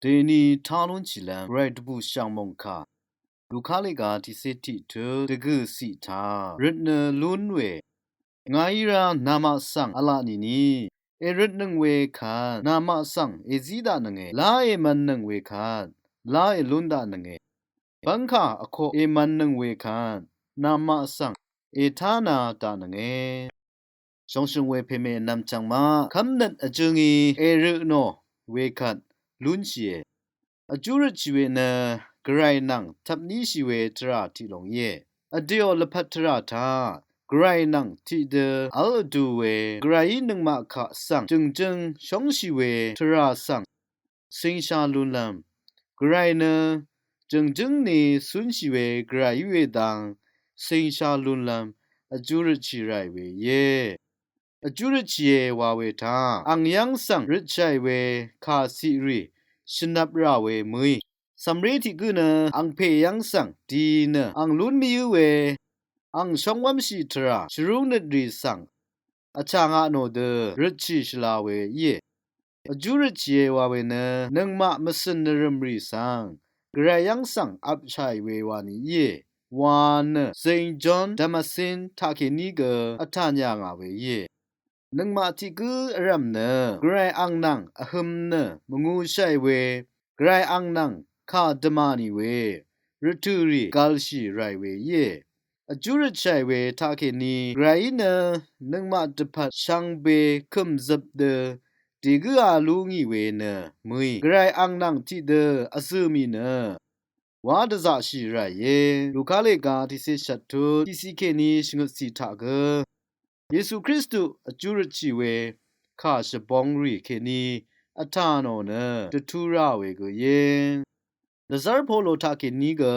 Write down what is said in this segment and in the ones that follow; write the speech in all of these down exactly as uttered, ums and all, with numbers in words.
dèni tá lúnshìlv́m gvray dvbùshv̀ng mòngkà Luka leq ga tiqcé tiqtut dvgø̀ ciq taq røt nø lún we. Ngàí rá namaq svng v̄la nìni èrøtnøng we kvt namaq svng èzí daqnønge, lá èmvnnøng we kvt lá èlún daqnønge. Bv́ngkà vkoq èmvnnøng we kvt namaq svng ètána daqnønge. Shòngshø̀ng we pèmè nvmchvng maq kv́mnøt vjø̄ngí èrø nò we kvt lúnshìe. Vjú røtshì we nø gvray nvng tvpníshì we tvrà tiq lòng íe. Vdèò lvpat tvrà taq gvray nvng tiqdø v́l vdu we gvrayí nøngmaq kaq svng jø̀ngjǿng shóngshì we tvrà svng cingsha lunlv́m, gvray nø jø̀ngjǿng ni cúnshì we gvrayí we dang cingsha lunlv́m vjú røtshì ràì we íe. Vjú røtshìe wa we taq ang yv́ng svng røtshàì we kà ciq rì shvnvp rà we mø̀í. Cv̀mré tiq gǿ nø angpè yv́ng svng di nø ang lún mvyǿ we ang shóngwv́mshì tvrà shvrúngnøt rì svng vchà ngaq nò dø røtshì shvla we íe. Vjú røtshìe wa we nø nøngmaq mvcø̀n nvrø̀m rì svng gvray yv́ng svng vpshàì we wa ni íe wa nø Saint John Damascene taqkèní gø vtà nyà ngà we íe. Nøngmaq tiq gǿ vrv̀m nø gvray ang nvng vhø̄m nø mvngūshàì we gvray ang nvng kà dvmà nì we rvtø̀ rì gv̄lshì ràì we íe. Vjú røtshàì we taqkèní gvrayí nø nøngmaq dvpvt shvngbe kø̀mzøp dø dègǿa lú ngì we nø mø̀í gvray ang nvng tiqdø vzø̀ mì nø wa dvzaqshì ràìe. Luka leq ga tiqcé shvttut tiqciq kèní shvngøtciq taq gø Yesu Kristu vjú røtshì we kà shvbong rì kèní vtà nò nø dvtú rà we gø íe. Dvzv́r Polo taqkèní gø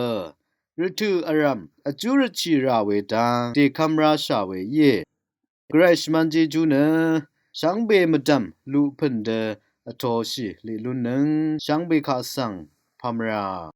rvtø̀ vrv̀m vjú røtshì rà we dang dèkvm rashà we íe. Gvray shvmvn jejú nø shvngbe mvdv̀m luq pø̀n dø vtōshì leq lúnnøng shvngbe kaq svng pàmvrà